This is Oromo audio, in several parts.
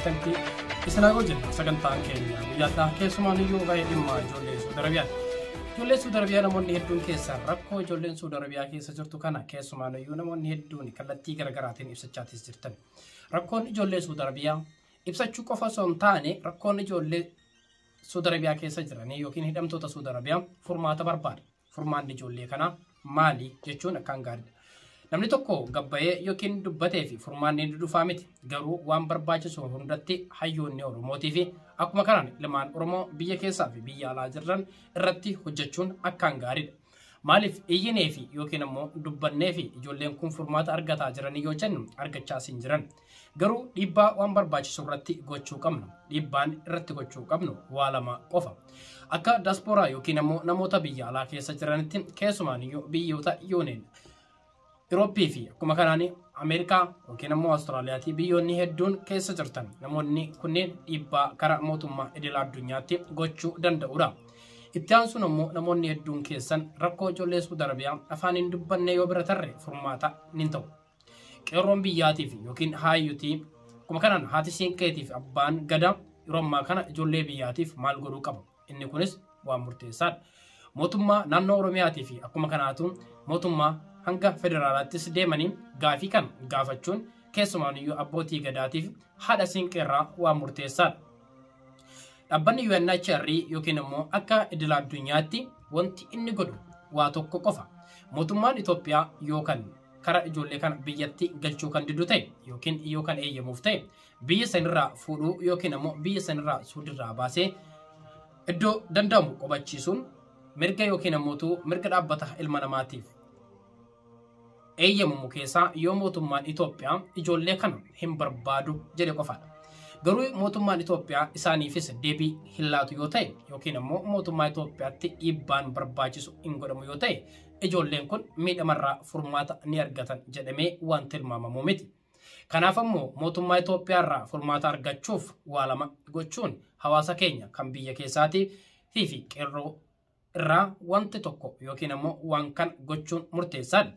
Jirtanitti isin haa jenna. Sagantaan keenya guyyaadhaa keessumaan iyyuu waa'ee dhimma ijoollee Suudi Arabiyaati. Ijoollee Suudi Arabiyaa namoonni hedduun keessaa rakkoo ijoolleen Suudi Arabiyaa keessa jirtu kana keessumaan iyyuu namoonni hedduun kallattii garaagaraatiin ibsachaatis jirtan. Rakkoon ijoollee Suudi Arabiyaa ibsachuu qofa osoo hin taane, rakkoon ijoollee Suudi Arabiyaa keessa jiranii yookiin hidhamtoota Suudi Arabiyaa furmaata barbaada. Furmaanni ijoollee kanaa maali jechuun akkaan gaariidha. Namni tokko gabbayee yookiin dubbatee fi furmaanni ni dhufaa miti. Garuu waan barbaachisu hundatti hayyoonni Oromootii fi akkuma kanaan ilmaan Oromoo biyya keessaa fi biyya alaa jiran irratti hojjechuun akkaan gaariidha. Maaliif iyyinee fi yookiin ammoo dubbannee fi ijoolleen kun furmaata argataa jiranii yoo jennu argachaas hin jiran. Garuu dhiibbaa waan barbaachisu irratti gochuu qabna. Dhiibbaan irratti gochuu qabnu waa lama qofa. Akka daasporaa yookiin ammoo namoota biyya alaa keessa jiranitti, keessumaan iyyuu biyyoota yooneen Irooppii fi akkuma kanaan Ameerikaa yookiin ammoo Awustiraaliyaatti biyyoonni hedduun keessa jirtan, namoonni kunneen dhiibbaa karaa mootummaa idil addunyaatti gochuu danda'udha. Itti aansuun ammoo namoonni hedduun keessan rakkoo ijoollee Suudi Arabiyaa afaan hin dubbanne yoo bira tarre furmaata ni ta'u. Qeerroon biyyaatiif yookiin haayyutii, akkuma kanaan haati siinqeetii fi abbaan gadaa yeroo ammaa kana ijoollee biyyaatiif maal godhuu qabu? Inni kunis waan murteessaadha. Mootummaa naannoo Oromiyaatii fi akkuma kanaatu mootummaa hanga federaalaattis deemanii gaafii kan gaafachuun keessumaan iyyuu abbootii gadaatiif haadha siinqeerraa waan murteessaadha. Dhaabbanni UNHCR yookiin immoo akka idil addunyaatti wanti inni godhu waa tokko qofa. Mootummaan Itoophiyaa yookaan kara ijoollee kana biyyatti galchuu kan didu ta'e yookiin yoo kan eeyyamuuf ta'e, biyya sanirraa fuudhuu yookiin immoo biyya sanirraa Suudirraa baasee iddoo danda'amu qubachiisuun mirga yookiin ammoo mirga dhaabbata ilma namaatiif eeyyamamu keessaa yoo mootummaan Itoophiyaa ijoollee kana hin barbaadu jedhe qofaadha. Garuu mootummaan Itoophiyaa isaaniifis deebii hin laatu yoo ta'e, yookiin ammoo mootummaa Itoophiyaatti dhiibbaan barbaachisu hin godhamu yoo ta'e, ijoolleen kun miidhamarraa furmaata ni argatan jedhamee waan tilmaamamu miti. Kanaaf ammoo mootummaa Itoophiyaarraa furmaata argachuuf waa lama gochuun hawaasa keenya kan biyya keessaatii fi qeerroo irraa wanti tokko yookiin ammoo waan kan gochuun murteessaadha.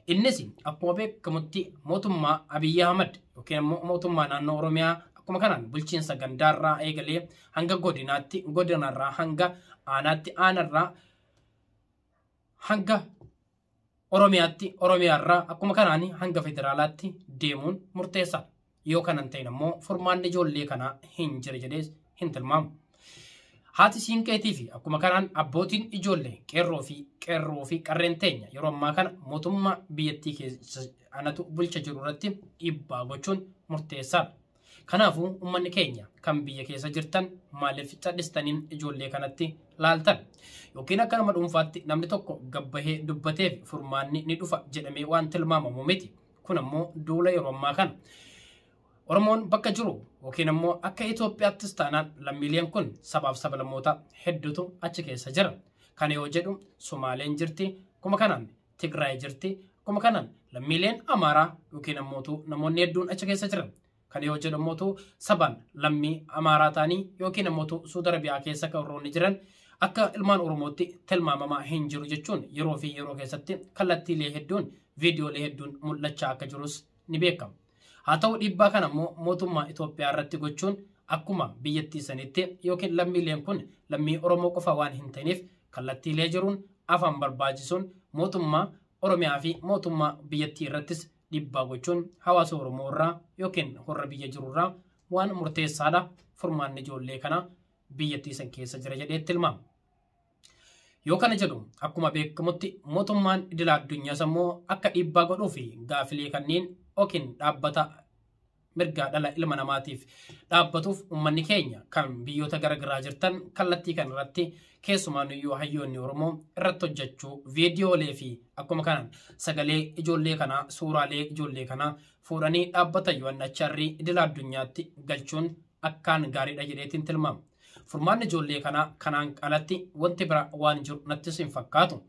Innis akkuma beekamutti mootummaa Abiyyi Ahmad yookiin ammoo mootummaa naannoo Oromiyaa akkuma kanaan bulchiinsa gandaarraa eegalee hanga godinaatti, godinarraa hanga aanaatti, aanarraa hanga Oromiyaatti, Oromiyaarraa akkuma kanaan hanga federaalaatti deemuun murteessaadha. Yoo kanan ta'in ammoo furmaanni ijoollee kanaa hin jira jedhees hin tilmaamu. Haati siinqeetii fi akkuma kanaan abbootiin ijoollee, qeerroo fi qarreen teenya yeroo ammaa kana mootummaa biyyattii keessa anatu bulcha jiru irratti dhiibbaa gochuun murteessaadha. Kanaafuu uummanni keenya kan biyya keessa jirtan maaliif cal'istanii ijoollee kanatti laaltan? Yookiin akka nama dhuunfaatti namni tokko gabbahee dubbateef furmaanni ni dhufa jedhamee waan tilmaamamu miti. Kun ammoo duula yeroo ammaa kana Oromoon bakka jiru yookiin ammoo akka Itoophiyaattis taanaan lammiileen kun sabaaf sablammoota hedduutu achi keessa jira. Kana yoo jedhu Sumaaleen jirti, akkuma kanaan Tigraay jirti, akkuma kanaan lammiileen Amaaraa yookiin ammootu namoonni hedduun achi keessa jiran. Kana yoo jedhu ammootu sabaan lammii Amaaraa ta'anii yookiin ammootu Suudi Arabiyaa keessa kan warroonni jiran akka ilmaan Oromootti tilmaamamaa hin jiru jechuun yeroo fi yeroo keessatti kallattiilee hedduun viidiyoolee hedduun mul'achaa akka jirus ni beekama. Haa ta'u, dhiibbaa kana immoo mootummaa Itoophiyaa irratti gochuun akkuma biyyattii sanitti yookiin lammiileen kun lammii Oromoo qofa waan hin ta'iniif, kallattiilee jiruun afaan barbaachisuun mootummaa Oromiyaa fi mootummaa biyyattii irrattis dhiibbaa gochuun hawaasa Oromoo irraa yookiin warra biyya jiru irraa waan murteessaadha. Furmaanni ijoollee kanaa biyyattii san keessa jira jedhee tilmaama. Yoo kana jedhu akkuma beekamutti mootummaan idil addunyaas ammoo akka dhiibbaa godhuu fi gaafilee kanneen yookiin dhaabbata mirgaa dhala ilma namaatiif dhaabbatuuf uummanni keenya kan biyyoota garaagaraa jirtan kallattii kan irratti keessumaan iyyuu hayyoonni Oromoo irratti hojjechuu, viidiyoolee fi akkuma kanaan sagalee ijoollee kanaa, suuraalee ijoollee kanaa fuudhanii dhaabbata UNHCR idil addunyaatti galchuun akkaan gaariidha jedheetiin tilmaama. Furmaanni ijoollee kanaa kanaan alatti wanti bira waan jiru nattis hin fakkaatu.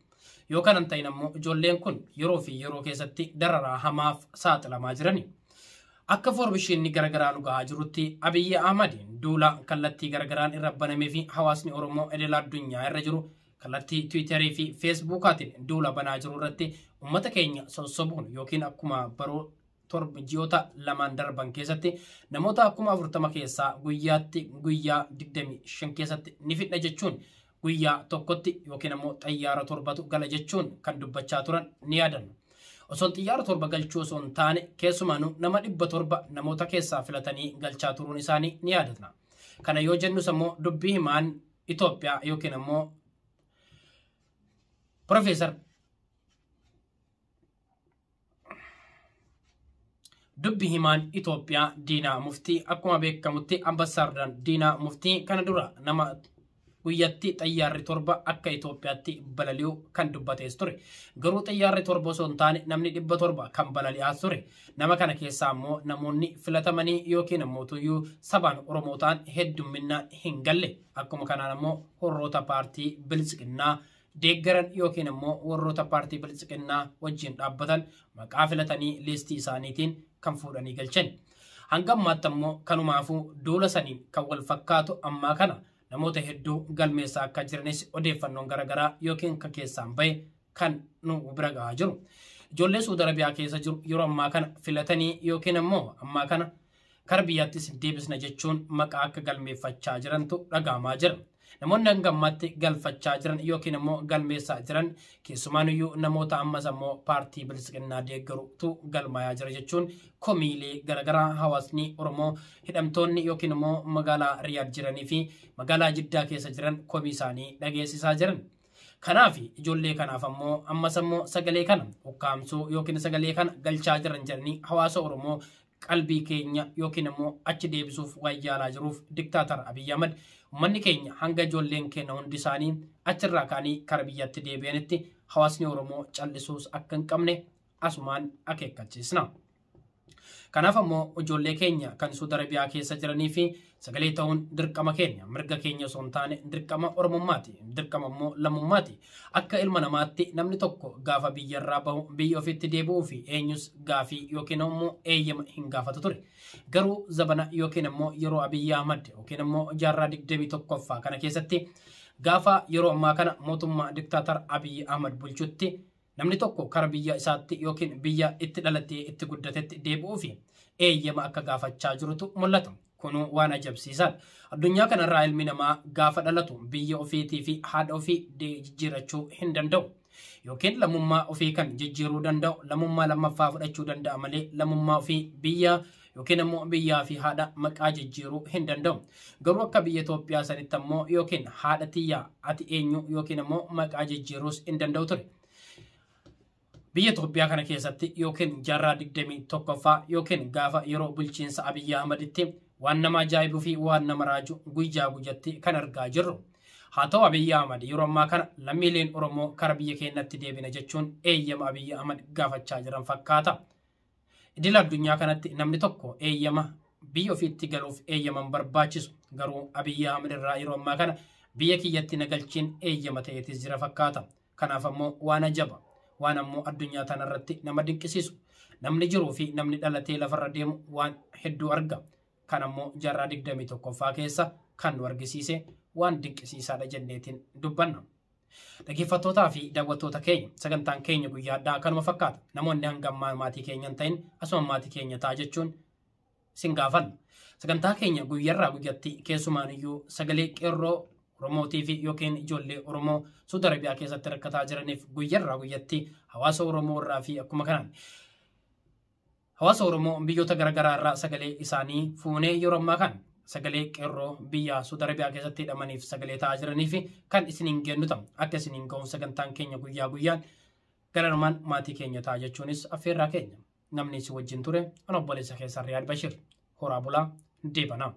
Yoo kanan ta'in ammoo ijoolleen kun yeroo fi yeroo keessatti dararaa hamaaf saaxilamaa jirani. Akka information garaagaraa nu gahaa jirutti, Abiyyi Ahmad duula kallattii garagaraan irra banamee fi hawaasni Oromoo idil addunyaa irra jiru kallattii Tiwiitarii fi Feesbuukaatiin duula banaa jiru irratti uummata keenya sossobuun yookiin akkuma baroo Torba ji'oota 2 darban keessatti namoota 40,000 keessaa guyyaatti guyyaa 25 keessatti ni fidha jechuun guyyaa tokkotti yookiin ammoo xayyaara 7tu gala jechuun kan dubbachaa turan ni yaadanna. Osoo xiyyaara 7 galchuu osoo hin taane keessumaanuu nama 700 namoota keessaa filatanii galchaa turuun isaanii ni yaadatna. Kana yoo jennus ammoo dubbii himaan Itoophiyaa yookiin ammoo Profeesar Dubbi himaan Itoophiyaa Diinaa Muftii akkuma beekamutti ambassaadaan Diinaa Muftii kana dura nama guyyatti xayyaarri 7 akka Itoophiyaatti balali'u kan dubbatees ture. Garuu xayyaarri 7 osoo hin taane namni 700 kan balali'aa ture. Nama kana keessaa ammoo namoonni filatamanii yookiin ammoo tuyyuu sabaan Oromoo ta'an heddumminaan hin galle. Akkuma kanaan ammoo warroota paartii Biltsiginnaa deeggaran yookiin ammoo warroota paartii Biltsiginnaa wajjin dhaabbatan maqaa filatanii liistii isaaniitiin kan fuudhanii galchan. Hanga ammaatti ammoo kanumaafuu duula saniin kan wal fakkaatu ammaa kana namoota hedduu galmeessaa akka jiranis odeeffannoon garaagaraa yookiin kan keessaan bahe kan nu bira gahaa jiru. Ijoollee Suudi Arabiyaa keessa jiru yeroo ammaa kana filatanii yookiin ammoo ammaa kana kara biyyaattis deebisna jechuun maqaa akka galmeeffachaa jirantu dhagahamaa jira. Namoonni hanga ammaatti galfachaa jiran yookiin ammoo galmeessaa jiran keessumaanuyyuu namoota ammas ammoo paartii Biltsiginnaa deeggarutu galmaayaa jira jechuun komiilee garaagaraa hawaasni Oromoo hidhamtoonni yookiin ammoo magaalaa Riyaad jiranii fi magaalaa Jiddaa keessa jiran komii isaanii dhageessisaa jiran. Kanaaf ijoollee kanaaf ammoo ammas ammoo sagalee kana ukkaamsuu yookiin sagalee kana galchaa jiran jedhanii hawaasa Oromoo qalbii keenya yookiin ammoo achi deebisuuf waan yaalaa jiruuf diktaatar Abiy Ahmad uummanni keenya hanga ijoolleen keenya hundi isaanii achirraa ka'anii kara biyyatti deebi'anitti hawaasni Oromoo callisuus akka hin qabne asumaan akeekkachiisna. Kanaaf ammoo ijoollee keenya kan Suudi Arabiyaa keessa jiranii fi sagalee ta'uun dirqama keenya mirga keenya osoo hin taane dirqama Oromummaati dirqama ammoo lammummaati. Akka ilma namaatti namni tokko gaafa biyyarraa bahu biyya ofiitti deebi'uu fi eenyus gaafii yookiin ammoo eeyyama hin gaafatu ture. Garuu zabana yookiin ammoo yeroo Abiy Ahmad yookiin ammoo jaarraa 21ffaa kana keessatti gaafa yeroo ammaa kana mootummaa diktaatar Abiy Ahmad bulchutti namni tokko kara biyya isaatti yookiin biyya itti dhalatee itti guddatetti deebi'uu fi eeyyama akka gaafachaa jirutu mul'ata. Kunuu waan ajabsiisaadha. Addunyaa kanarraa ilmi namaa gaafa dhalatu biyya ofiitii fi haadha ofii jijjiirachuu hin danda'u. Yookiin lammummaa ofii kan jijjiiruu danda'u lammummaa lammaffaa fudhachuu danda'a malee lammummaa ofii biyya yookiin ammoo biyyaa fi haadha maqaa jijjiiruu hin danda'u. Garuu akka biyya Itoophiyaa sanitti ammoo yookiin haadha tiyyaa ati eenyu yookiin ammoo maqaa jijjiiruus hin danda'u ture. Biyya Itoophiyaa kana keessatti yookiin jaarraa 21ffaa yookiin gaafa yeroo bulchiinsa Abiy Ahmaditti waan nama ajaa'ibuu fi waan nama raaju guyyaa guyyatti kan argaa jirru. Haa ta'u Abiy Ahmad yeroo ammaa kana lammiileen Oromoo kara biyya keenyatti deebina jechuun eeyyama Abiy Ahmad gaafachaa jiran fakkaata. Idil addunyaa kanatti namni tokko eeyyama biyya ofiitti galuuf eeyyaman barbaachisu. Garuu Abiy Ahmad irraa yeroo ammaa kana biyya kiyyatti na galchiin eeyyama ta'eetis jira fakkaata. Kanaaf ammoo waan ajaba. Waan ammoo addunyaa tanarratti nama dinqisiisu. Namni jiruu fi namni dhalatee lafarra deemu waan hedduu arga. Kan ammoo jaarraa 21ffaa keessa kan nu argisiise waan dinqisiisaadha jenneetiin dubbanna. Dhaggeeffattootaa fi daawwattoota keenya sagantaan keenya guyyaa addaa kanuma fakkaata. Namoonni hanga ammaa maatii keenya hin ta'in asuma maatii keenya ta'a jechuun sin gaafanna. Sagantaa keenya guyyaarraa guyyatti keessumaaniyyuu sagalee qeerroo Oromootii fi yookiin ijoollee Oromoo Suudi Arabiyaa keessatti rakkataa jiraniif guyyaarraa guyyatti hawaasa Oromoo irraa fi akkuma kanaan hawaasa Oromoo biyyoota garaagaraa irraa sagalee isaanii fuunee yeroo ammaa kana sagalee qeerroo biyya Suudi Arabiyaa keessatti hidhamaniif sagalee ta'aa jiranii fi kan isiniin gennu ta'a. Akka isiniin ga'uuf sagantaan keenya guyyaa guyyaan garanumaan maatii keenya ta'a jechuunis affeerraa keenya. Namni isin wajjin ture ana obboleessa keessan Riyaad Bashir. Horaa bulaa deebanaa.